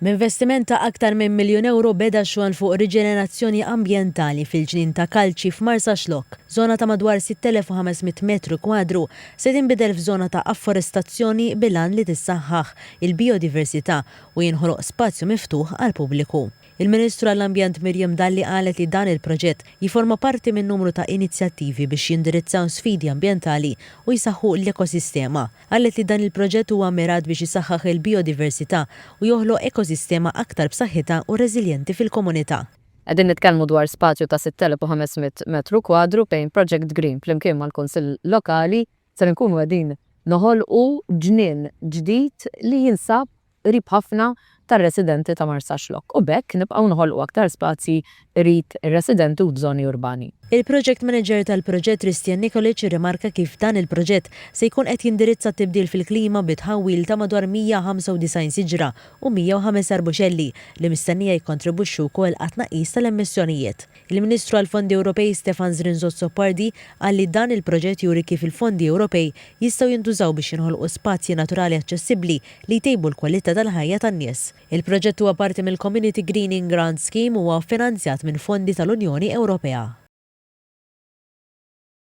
B'investiment ta' aktar minn €1,000,000 beda x-xogħol fuq riġenerazzjoni ambjentali fil-ġnien ta' Kalċi f'Marsaxlokk. Żona ta' madwar 6,500 metru kwadru se tinbidel f'żona ta' afforestazzjoni bil-għan li tissaħħaħ il-bijodiversità u jinħoloq spazju miftuħ għall-pubbliku. Il-Ministru għall-Ambjent Miriam Dalli qalet li dan il-proġett jiforma parti minn numru ta' inizjattivi biex jindirizzaw sfidi ambjentali u jsaħħu l-ekosistema. Qalet li dan il-proġett huwa mmirat biex isaħħaħ il bijodiversità u joħloq ekosistema aktar b'saħħitha u reżiljenti fil-komunità. Qegħdin nitkellmu dwar spazju ta' 6,500 metru kwadru fejn Project Green flimkien mal-Kunsill Lokali ser inkunu qegħdin noħolqu ġnien ġdid li jinsab qrib ħafna tar-residenti ta' Marsaxlokk u b'hekk nibqgħu noħolqu aktar spazji qrib ir-residenti u f'żoni urbani. Il-Project Manager tal-proġett Ristian Nikolic irrimarka kif dan il-proġett se jkun qed jindirizza t-tibdil fil-klima bi tħawwil ta' madwar 195 siġra u 105 arbuxelli li mistennija jikkontribwixxu wkoll għat-tnaqqis tal-emissjonijiet. Il-Ministru għall-Fondi Ewropej Stefan Zrinzo Azzopardi qal li dan il-proġett juri kif il-fondi Ewropej jistgħu jintużaw biex jinħolqu spazji naturali aċċessibbli li jtejbu l-kwalità tal-ħajja tan-nies. Il-proġett huwa parti mill-Community Greening Grant Scheme u huwa ffinanzjat minn fondi tal-Unjoni Ewropea.